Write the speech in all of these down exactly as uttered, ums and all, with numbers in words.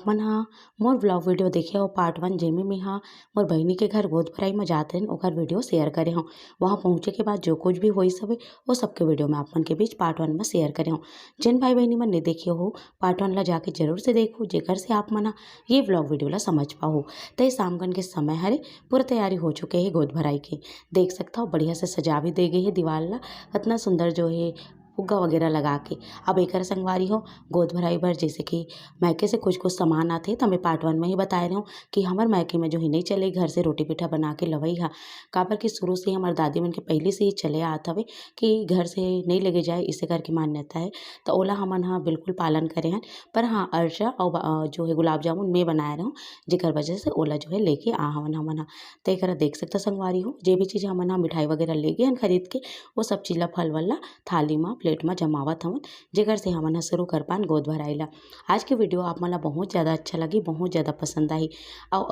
मन हा मोर vlog video देखे हो part one, जेमे मैं हा मोर बहिनी के घर गोद भराई में जात रहेन, ओकर video share करे हूँ। वहाँ पहुँचे के बाद जो कुछ भी होइस हवे, वो सबके video में आप मन के बीच part one में share करे हूँ। जिन भाई बहिनी मन ने देखे हो, part one ला जाके जरूर से देखो, जेकर से आप मन हा ये vlog video ला समझ पाओ। तय शामगन के समय हरे, पूरा तैयारी हो चुके हे गोद भराई के। देख सकता हो, बढ़िया से सजा भी दे गई है दीवार ला, इतना सुंदर जो है फुग्गा वगैरह लगा के। अब एकर संगवारी हो, गोद भराई बर जैसे कि मायके से कुछ कुछ सामान आथे, त मैं part one में ही बताए रहे हूँ कि हमर मायके में जो है नहीं चले घर से रोटी पीठा बना के लवई हा, काबर कि शुरू से ही हमर दादी मन के पहले से ही चले आत हवे कि घर से नहीं लेके जाए, इसे करके मान्यता है। तो ओला हमन हा बिल्कुल पालन करे हन। पर हाँ, अरसा और बा-, अ, जो है गुलाब जामुन मैं बनाए रहे हूँ, जेकर वजह से ओला जो है लेके आ हवन हमन हा। तो एकरा देख सकता संगवारी हो, जे भी चीज़ हमन हा मिठाई वगैरह ले गए हन खरीद के, वो सब चीज़ ला फल वल ला थाली मा, plate मा जमावत हवन, जेकर से हमन ह शुरू कर पान गोद भराई ला। आज के video आप मन ला बहुत ज़्यादा अच्छा लगी, बहुत ज़्यादा पसंद आही, अउ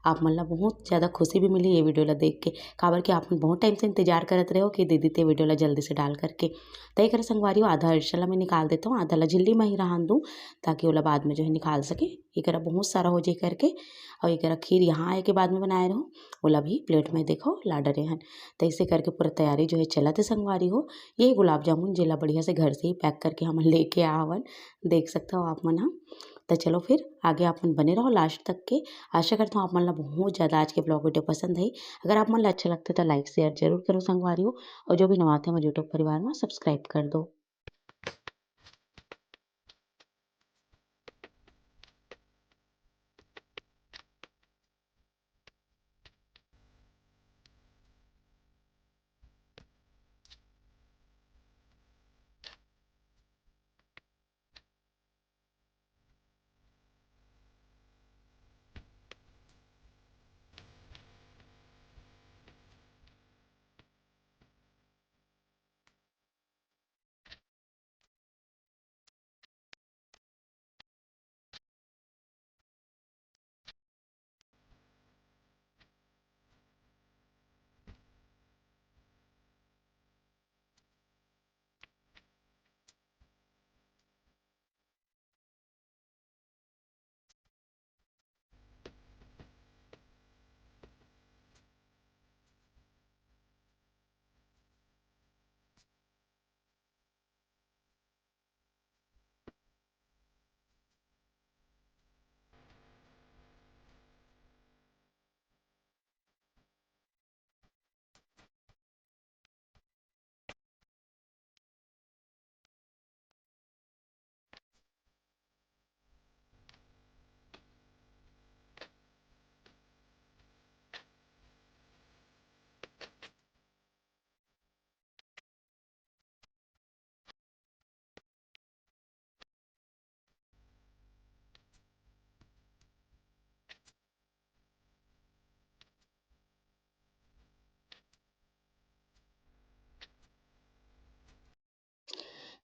आप मन ला बहुत ज़्यादा खुशी भी मिली ये video ला देख के, काबर कि आप मन बहुत time से इंतजार करत रहे हो कि दीदी ते video ला जल्दी से डाल करके। त एकरा संगवारी हो, आधा अरसा ला मैं निकाल देता हूँ, आधा ला झिल्ली में ही रहन दूँ, ताकि ओला बाद में जो है निकाल सके। एकरा बहुत सारा हो जाए करके, और एकरा खीर यहाँ आए के बाद में बनाए रहूँ, ओला भी plate में देखो ला डरे हन। तो ऐसे करके पूरा तैयारी जो है चलत है संगवारी हो। ये गुलाब जामुन जेला बढ़िया से घर से ही pack करके हमन लेके आ हवन, देख सकता हो आप मन ह। तो चलो फिर आगे आप मन बने रहो last तक के। आशा करता हूँ आप मन ला बहुत ज़्यादा आज के vlog video पसंद है। अगर आप मन ला अच्छा लगता है तो like share जरूर करो संगवारी हो, और जो भी नवा थे हमारे YouTube परिवार में subscribe कर दो।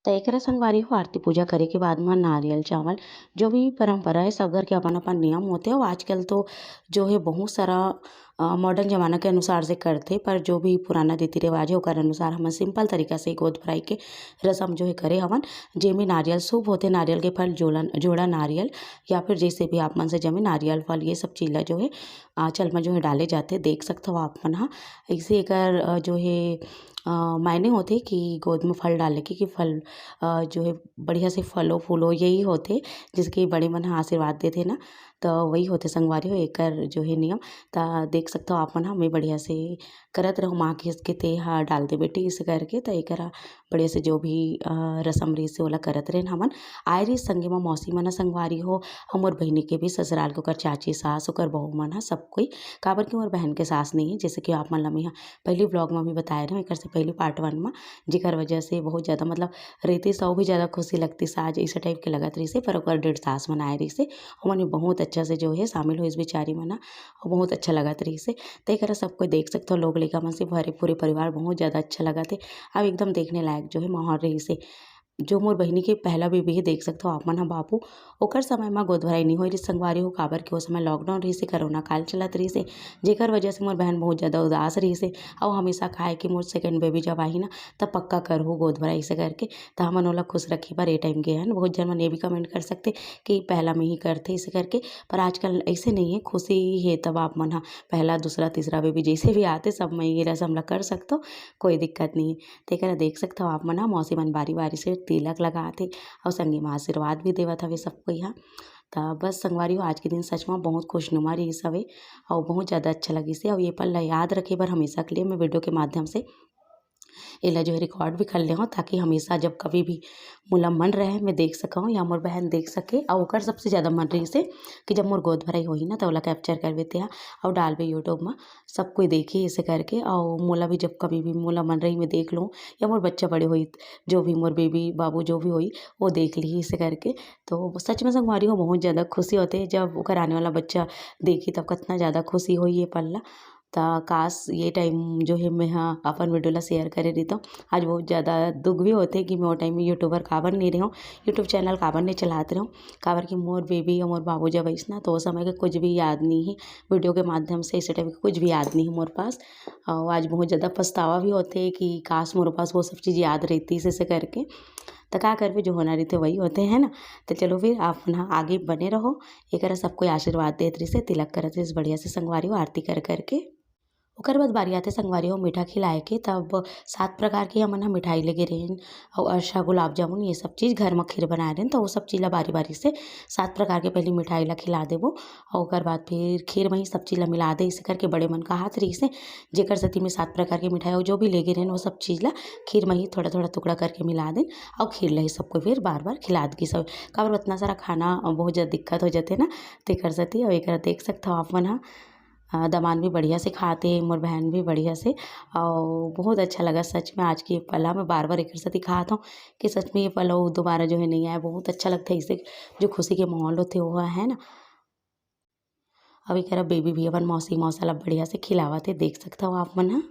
त एकरा संगवारी हो, आरती पूजा करे के बाद म नारियल चावल, जो भी परंपरा है, सब घर के अपन-अपन नियम होथे। अउ आजकल तो जो है बहुत सारा, अ, modern जमाना के अनुसार से करथे, पर जो भी पुराना रीति रिवाज है, ओकर अनुसार हमन simple तरीका से गोद भराई के रसम जो है करे हवन, जेमे नारियल शुभ होथे, नारियल के फल, जोला, जोड़ा नारियल या फिर जैसे भी आप मन से जमे नारियल फल, ये सब चीज ला जो है आंचल में जो है डाले जाथे। देख सकत हव आप मन ह, ऐसे एकर, अ, जो है, अ, मायने होथे कि गोद में फल डाले के, कि फल, अ, जो है बढ़िया से फलो फूलो, यही होथे जिसके बड़े मन ह आशीर्वाद देथे ना, त वही होथे संगवारी हो एकर जो है नियम। त देख सकत हव आप मन ह, मैं बढ़िया से करत रहूँ, माँ किहिस के ते ह डाल दे बेटी, इसे करके त एकर बढ़िया से जो भी, अ, रसम रहिस हे ओला करत रहेन हमन। आए रहिस संगे म मौसी मन ह संगवारी हो, अउ मोर बहिनी के भी ससुराल के ओकर चाची सास, ओकर बहू मन ह सब कोई, काबर कि मोर बहन के सास नइ हे, जैसे कि आप मन ल मैं ह पहिली vlog म भी बताए रहेंव, एकर से पहिली part one म, जेकर वजह से बहुत ज्यादा मतलब रहितिस अउ भी ज्यादा खुशी लगतिस आज, ऐसे type के लगत रहिस हे, पर ओकर डेढ़ सास मन आए रहिस हे, ओमन भी बहुत अच्छा से जो हे शामिल होइस बिचारी मन ह, अउ बहुत अच्छा लगत रहिस हे। त एकरा सब कोई देख सकथव, लोग लइका मन से भरे पूरे परिवार, बहुत ज्यादा अच्छा लगत हे। अब एकदम देखने लायक जो है माहौल रहिस हे। जो मोर बहिनी के पहला बेबी हे, देख सकथव आप मन ह बाबू, ओकर समय म गोद भराई नइ होए रिहिस संगवारी हो, काबर कि ओ समय लॉकडाउन रिहिस हे, कोरोना काल चलत रिहिस हे, जेकर वजह से मोर बहन बहुत ज़्यादा उदास रिहिस हे। अउ हमेशा कहे कि मोर सेकंड बेबी जब आही ना, तब पक्का करहूँ गोद भराई, अइसे करके। त हमन ओला खुश रखे बर ए टाइम गे हन। बहुत झन मन ये भी कमेंट कर सकथे कि पहला में ही करथे, अइसे करके, पर आजकल अइसे नइ हे। खुशी हे तब आप मन ह पहला, दूसरा, तीसरा बेबी जइसे भी आथे, सब में ये रसम ला कर सकथव, कोई दिक्कत नइ हे। तेकरा देख सकथव आप मन ह, मौसी मन बारी-बारी से तिलक लगात हे अउ संगी म आशीर्वाद भी देवत हवे सब कोई ह। त बस संगवारी हो, आज के दिन सच म बहुत खुशनुमा रिहिस हवे अउ बहुत ज़्यादा अच्छा लगिस हे अउ ये पल ला याद रखे बर हमेशा के लिए मैं वीडियो के माध्यम से एला जो है रिकॉर्ड भी कर ले हव, ताकि हमेशा जब कभी भी मोला मन रहे, मैं देख सकव या मोर बहन देख सके। अउ ओकर सबसे ज़्यादा मन रिहिस हे कि जब मोर गोद भराई होही ना, त ओला कैप्चर करबे तेहा अउ डालबे YouTube म, सब कोई देखही अइसे करके। अउ मोला भी जब कभी भी मोला मन रही, मैं देख लूँ या मोर बच्चा बड़े होही, जो भी मोर बेबी बाबू जो भी होही, वो देख लिही अइसे करके। तो सच में संगवारी हो, बहुत ज़्यादा खुशी होथे जब ओकर आने वाला बच्चा देखही, तब कितना ज़्यादा खुशी होही ये पल ला। त काश ये टाइम जो है मैं ह अपन वीडियो ला शेयर करे रहितव। आज बहुत ज़्यादा दुख भी होथे कि मैं वो टाइम में यूट्यूबर काबर नहीं रहे हूँ, यूट्यूब चैनल काबर नहीं चलात रहे हूँ, काबर कि मोर बेबी या मोर बाबू जब आइस ना, तो वो समय के कुछ भी याद नहीं है, वीडियो के माध्यम से इस टाइप के कुछ भी याद नहीं है मोर पास। और आज बहुत ज़्यादा पछतावा भी होथे कि काश मोर पास वो सब चीज़ याद रहती, इसे करके। त का करबे, जो होना रहिथे वही होथे, है ना। तो चलो फिर आप मन ह आगे बने रहो। एकरा सब कोई आशीर्वाद देत रहिस हे, तिलक करत रहिस बढ़िया से संगवारी हो, आरती कर करके। ओकर बाद बारी आथे संगवारी हो मीठा खिलाए के। तब सात प्रकार के हमन ह मिठाई लेगे रहेन, अउ अरसा, गुलाब जामुन, ये सब चीज़ घर म खीर बनाए रहेन, तो वो सब चीज़ ला बारी बारी से सात प्रकार के पहले मिठाई ला खिला देबो। अउ ओकर बाद फिर खीर म ही सब चीज़ ला मिला दे, इसे करके बड़े मन कहात रहिस हे, जेकर सेती में सात प्रकार के मिठाई अउ जो भी लेगे रहेन, वो सब चीज़ ला खीर म ही थोड़ा थोड़ा टुकड़ा करके मिला देन अउ खीर ला ही सबको फिर बार बार खिला दे सब। काबर उतना सारा खाना बहुत ज़्यादा दिक्कत हो जाथे ना, तेकर सेती। अउ एकरा देख सकथव आप मन ह, अ, दमान भी बढ़िया से खात हे, मोर बहन भी बढ़िया से। अउ बहुत अच्छा लगा सच में आज के ये पल ह। मैं बार बार एकर सेती खात हव कि सच में ये पल अउ दोबारा जो है नहीं आए। बहुत अच्छा लगथे ऐसे, जो खुशी के माहौल होथे वो ह, है ना। अब एकरा बेबी भी अपन मौसी मौसा ला बढ़िया से खिलावत हे, देख सकथव आप मन ह।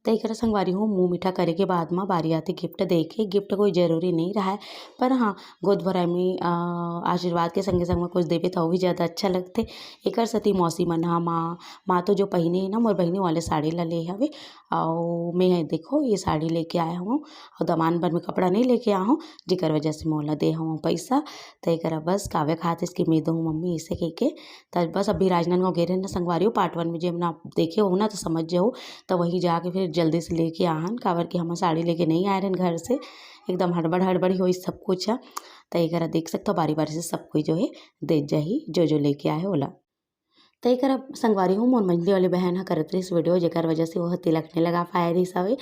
त एकरा संगवारी हो, मुँह मीठा करे के बाद म बारी आथे गिफ्ट दे के। गिफ्ट कोई जरूरी नहीं रहय, पर हाँ, गोद भराई में, अ, आशीर्वाद के संगे संग में कुछ देबे त अउ भी ज़्यादा अच्छा लगथे। एकर सेती मौसी मन ह, माँ, माँ तो जो पहिने हे ना, मोर बहिनी वाले साड़ी ला ले हवे, अउ मैं ह देखो ये साड़ी लेके आए हवं, अउ दमान बर मैं कपड़ा नहीं लेके आए हवं, जेकर वजह से मोला दे हवं पैसा। त एकरा बस काव्य खात इसकी मैं दूँ मम्मी, इसे कह के। त बस अभी राजनांदगांव गे रहे ना संगवारी हो, पार्ट वन में जे हमन देखे हो ना, तो समझ जाओ। त वहीं जाके फिर जल्दी से लेके आहन, काबर कि हम साड़ी लेके नहीं आए रहन घर से, एकदम हड़बड़ हड़बड़ ही होई सब कुछ ह। त एकरा देख सकथव, बारी बारी से सब कोई जो है दे जाही, जो जो लेके आए ओला। त एकरा संगवारी हो, मोर मंझली वाली बहन ह करत रहिस वीडियो, जेकर वजह से वो तिलक नहीं लगा पाए रहिस हवे।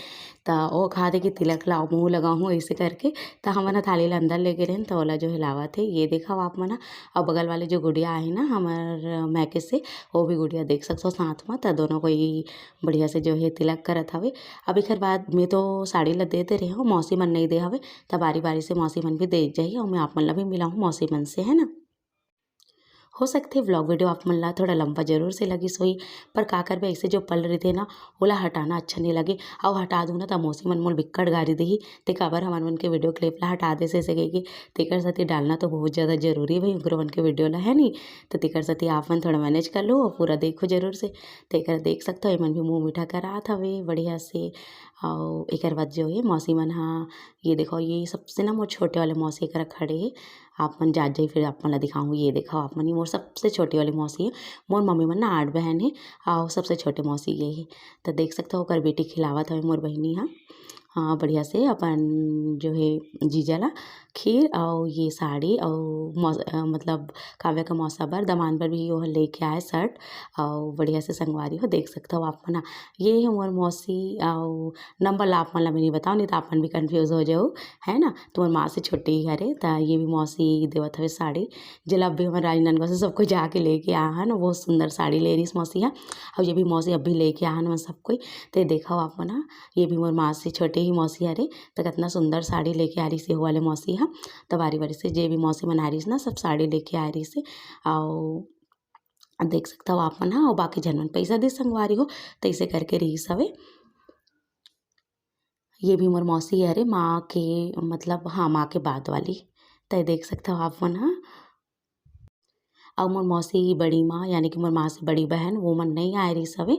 त ओ कहा दे कि तिलक लाओ, मुँह लगाहूँ, ऐसे करके। त हमन ह थाली ला अंदर लेके रहन, त ओला जो हिलावत हे, ये देखव आप मन ह। अउ बगल वाले जो गुड़िया आहे ना हमर मैके से, वो भी गुड़िया देख सकथव साथ म। त दोनों कोई बढ़िया से जो है तिलक करत हवे। अब एकर बाद मैं तो साड़ी ला दे दे रहे हूँ, मौसी मन नहीं दे हवे, त बारी बारी से मौसी मन भी दे जाही, अउ मैं आप मन ला भी मिलाहूँ मौसी मन से, है ना। हो सकथे व्लॉग वीडियो आप मन ला थोड़ा लंबा जरूर से लगिस होही, पर का करबे, ऐसे जो पल रहिथे ना, ओला हटाना अच्छा नहीं लगे। अउ हटा दूँ ना, त मौसी मन मोल बिक्कट गारी देही, ते काबर हमर मन के वीडियो क्लिप ला हटा दे से, से कहिके। तेकर सेती डालना तो बहुत ज़्यादा जरूरी भाई, उनकरो मन के वीडियो ला, है नी? तो तेकर सेती आप मन थोड़ा मैनेज कर लो अउ पूरा देखो जरूर से। तेकर देख सकथव, एमन भी मुँह मीठा करात हवे बढ़िया से। अउ एकर बाद जो है मौसी मन ह, ये देखो, ये सबसे ना मोर छोटे वाले मौसी करा खड़े हे। आप मन जात जाही, फिर आप मन ला दिखाहूँ। ये देखो आप मन, ये मोर सबसे छोटी वाली मौसी है। मोर मम्मी मन ना आठ बहन है, अउ सबसे छोटे मौसी ये है। तो देख सकते हो, ओकर बेटी खिलावत हवे मोर बहिनी हा। अ, बढ़िया से अपन जो हे जीजा ला खीर अउ ये साड़ी अउ मौस-, अ, मतलब काव्या के मौसा बर, दमान बर भी ओह लेके आए shirt अउ बढ़िया से संगवारी हो देख सकथव आप मन ह। ये हे मोर मौसी अउ number ला आप मन ला मैं नहीं बताओ, नहीं तो आप मन भी confuse हो जाओ, है ना? तो मोर माँ से छोटे ही हरे, त ये भी मौसी देवत हवे साड़ी, जेला अभी हमर राजनांदगांव से सब कोई जाके लेके आ हन, बहुत सुंदर साड़ी ले रहीस मौसी ह। अउ ये भी मौसी अभी लेके आ हन सब कोई, ते देखव आप मन ह, ये भी मोर माँ से छोटे ही मौसी हरे, त कितना सुंदर साड़ी लेके आ रहीस हे वो वाले मौसी ह। त बारी बारी से जे भी मौसी मन आ रहीस ना, सब साड़ी लेके आ रहीस हे। अउ देख सकथव आप मन ह, अउ बाकी झन मन पैसा दिस संगवारी हो, तइसे करके रहीस हवे। ये भी मोर मौसी हरे, माँ के मतलब, हाँ, माँ के बाद वाली। त देख सकथव आप मन ह। अउ मोर मौसी बड़ी माँ, यानी कि मोर माँ से बड़ी बहन, वो मन नइ आए रहीस हवे।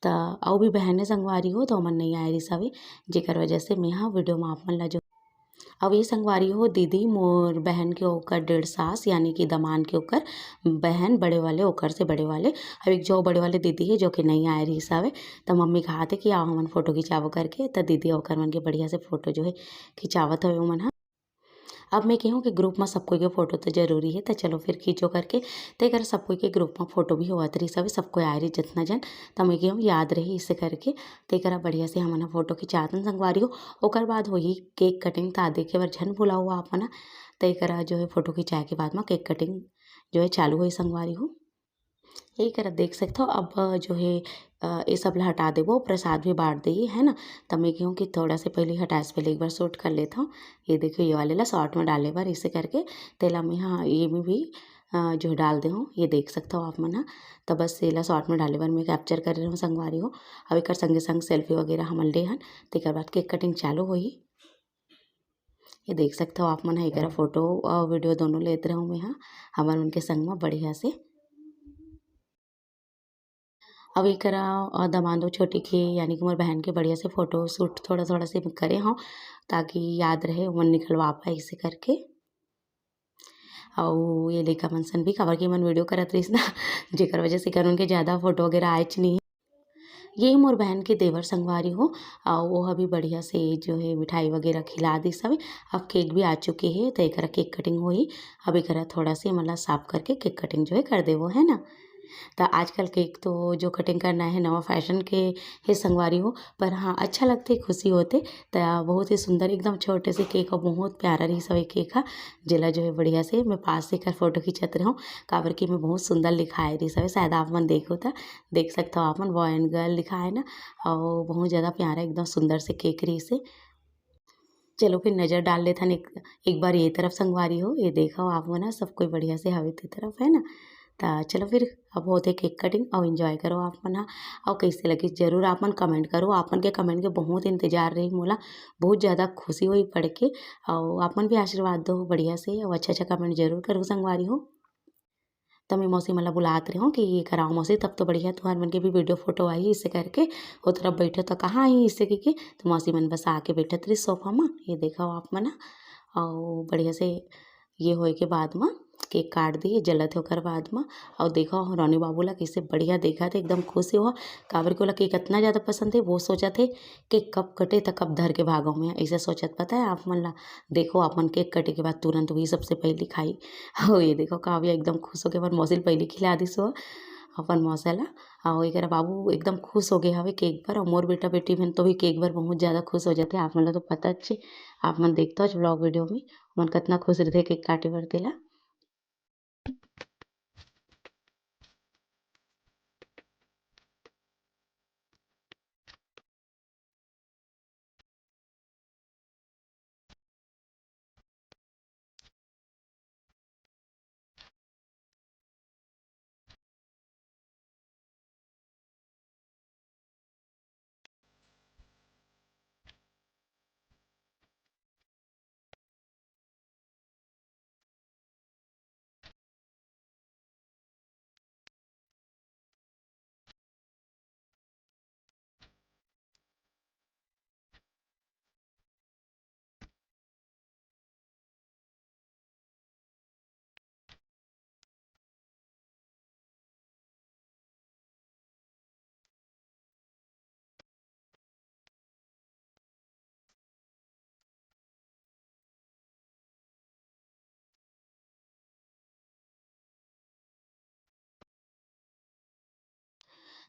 त अउ भी बहन हे संगवारी हो, त ओमन नइ आए रहीस हवे, जेकर वजह से मैं ह video म आप मन ला जो, अब ये संगवारी हो दीदी, मोर बहन के ओकर डेढ़ सास, यानी कि दमान के ओकर बहन बड़े वाले, ओकर से बड़े वाले, अब एक जो बड़े वाले दीदी हे, जो कि नइ आए रहीस हवे, त मम्मी कहाथे कि आओ हमन photo खिंचाबो करके, त दीदी ओकर मन के बढ़िया से photo जो हे खिंचावत हवे ओमन ह। अब मैं कहूँ कि group म सब कोई के photo तो जरूरी हे, त चलो फिर खींचो करके, तेकर सब कोई के group म photo भी होवत रहीस हवे, सब कोई आए रहीस जतना जन, त मैं कहूँ याद रही इसे करके, तेकरा बढ़िया से हमन ह photo खिंचातन संगवारी हो। ओकर बाद होही cake cutting, त देखे बर झन भुलाओ आप मन ह। त एकरा जो हे photo खिंचाए के बाद म cake cutting जो हे चालू होही संगवारी हो। ये करा देख सकथव, अब जो हे, अ, ये सब ला हटा देबो, प्रसाद भी बांट देही, है ना। त मैं कहूँ कि थोड़ा से पहले हटाए से पहले एक बार shoot कर लेथव। ये देखियो, ये वाले ला short में डाले बर इसे करके तेला मैं ह ये में भी, अ, जो हे डाल दे हूँ, ये देख सकथव आप मन ह। त बस येला short में डाले बर मैं capture करे रहूँ संगवारी हो। अब एकर संगे संग selfie वगैरह हमन ले हन, तेकर बाद cake cutting चालू होही। ये देख सकथव आप मन ह, एकरा photo अउ video दोनों लेत रहूँ मैं ह, हमर उनके संग म बढ़िया से। अब एकरा, अ, दमांदो छोटी के, यानी कि मोर बहन के बढ़िया से photo shoot थोड़ा-थोड़ा से करे हव, ताकि याद रहे, ओमन निकलवा पाए इसे करके। अउ ये लइका मन सन भी, काबर कि एमन video करत रहिस ना, जेकर वजह से एकर उनके ज़्यादा photo वगैरह आएच नहीं। ये मोर बहन के देवर संगवारी हो, अउ वो ह भी बढ़िया से जो हे मिठाई वगैरह खिला दिस हवे। अब cake भी आ चुके हे, त एकरा cake cutting होही। अब एकरा थोड़ा से मतलब साफ करके cake cutting जो हे कर देबो, है ना। त आजकल cake तो जो cutting करना हे नवा fashion के हे संगवारी हो, पर हाँ, अच्छा लगथे, खुशी होथे। त बहुत ही सुंदर, एकदम छोटे से cake अउ बहुत प्यारा रहिस हवे cake ह, जेला जो हे बढ़िया से मैं पास से एकर photo खींचत रहूँ, काबर कि मैं बहुत सुंदर लिखाए रहिस हवे। शायद आप मन देखो त देख सकथव आप मन, boy and girl लिखाए ना, अउ बहुत ज़्यादा प्यारा, एकदम सुंदर से cake रहिस हे। चलो फिर नज़र डाल लेथन एक, एक बार ये तरफ संगवारी हो, ये देखव आप मन ह, सब कोई बढ़िया से हवे ते तरफ, है ना। त चलो फिर अब होथे cake cutting, अउ enjoy करो आप मन ह। अउ कइसे लगिस जरूर आप मन comment करो, आप मन के comment के बहुत इंतजार रही मोला, बहुत ज़्यादा खुशी होई पढ़ के। अउ आप मन भी आशीर्वाद दो बढ़िया से, अउ अच्छा अच्छा comment जरूर करो संगवारी हो। त मैं मौसी मन ला बुलात रहे हूँ कि ये कराओ मौसी, तब तो बढ़िया तुहर मन के भी video photo आही, इसे करके ओ तरफ बैठो त कहाँ आही इसे कहिके, त मौसी मन बस आके बैठत रही sofa म। ये देखव आप मन ह, अउ बढ़िया से ये होए के बाद म cake काट दिए, जलत हे ओकर बाद म। अउ देखव रोनी बाबू ला कइसे बढ़िया देखत हे, एकदम खुश हे वो, काबर के ओला cake अतना ज़्यादा पसंद हे, वो सोचत हे cake कब कटे त कब धर के भागव मैं, अइसे सोचत पता हे आप मन ला। देखो आप मन cake कटे के बाद तुरंत वही सबसे पहले खाई। हो ये देखो काव्या एकदम खुश होके अपन मौसी ल पहले खिला दिस वो, अपन मौसा ला। अउ एकरा बाबू एकदम खुश हो गए हवे cake बर, अउ मोर बेटा बेटी मन तो भी cake बर बहुत ज़्यादा खुश हो जाथे। आप मन ला तो पता च हे, आप मन देखता हो vlog video में, मन कितना खुश रहते cake काटे बर तेला।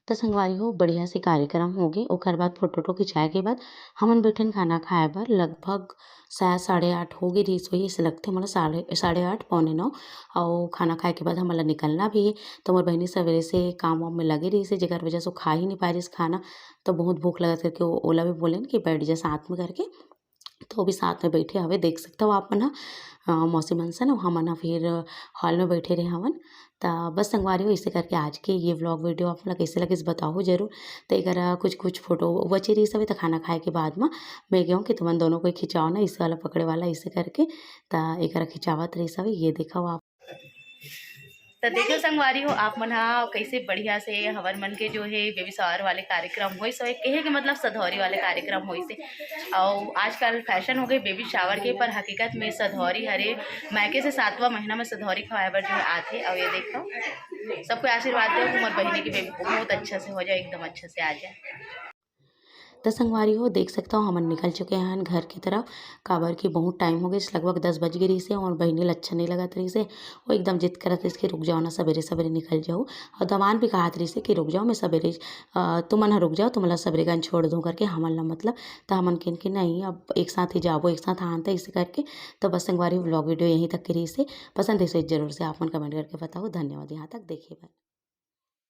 त संगवारी हो, बढ़िया से कार्यक्रम होगे। ओकर बाद फोटो वोटो खिंचाए के बाद हमन बैठन खाना खाए बर। लगभग शायद साढ़े आठ हो गे रहिस होही, ऐसे लगथे मोला, साढ़े, साढ़े आठ, पौने नौ। अउ खाना खाए के बाद हमन ला निकलना भी हे। त मोर बहिनी सवेरे से काम वाम में लगे रहिस हे, जेकर वजह से वो खा ही नहीं पाए रहिस खाना। त बहुत भूख लगत करके वो, ओला भी बोलेन कि बैठ जा साथ में करके। तो वो भी साथ में बैठे हवे, देख सकथव आप मन ह। अ, मौसी मन सन, हमन ह फिर हॉल में बैठे रहे हवन। त बस संगवारी हो, इसे करके आज के ये व्लॉग वीडियो आप मन ला कैसे लगिस बताहू जरूर। त एकरा कुछ कुछ फोटो बचे रहिस हवे, त खाना खाए के बाद म मैं कहूँ कि तुमन दोनों कोई खिंचाओ ना, इस वाला पकड़े वाला, इसे करके। त एकरा खिंचावत रहिस हवे, ये देखव आप। त देखो संगवारी हो, आप मन ह कैसे बढ़िया से हवर मन के जो है बेबी शावर वाले कार्यक्रम होइस हे, कहे के मतलब सधौरी वाले कार्यक्रम होइस हे। अउ आजकल फैशन हो गई बेबी शावर के, पर हकीकत में सधौरी हरे। मायके से सातवां महीना में सधौरी खवाए बर जो है आथे। अउ ये देखो, सबको आशीर्वाद दो, मोर बहिनी की बेबी बहुत अच्छा से हो जाए, एकदम अच्छा से आ जाए। त संगवारी हो, देख सकथव, हमन निकल चुके हन घर की तरफ, काबर कि बहुत टाइम हो गइस, लगभग दस बज गे रहिस हे अउ बहिनी ल अच्छा नहीं लगत रहिस हे। वो एकदम जिद करत रहिस कि रुक जाओ ना, सवेरे सवेरे निकल जाओ। अउ दमान भी कहत रहिस हे कि रुक जाओ, मैं सवेरे, अ, तुमन ह रुक जाओ, तुमन ला सवेरे कन छोड़ दूँ करके, हमन ला मतलब। त हमन केन कि नहीं, अब एक साथ ही जाबो, एक साथ आन, त इसे करके। त बस संगवारी, व्लॉग वीडियो यहीं तक के रहिस हे। पसंद हे तो जरूर से आप मन कमेंट करके बताओ। धन्यवाद यहाँ तक देखे बर।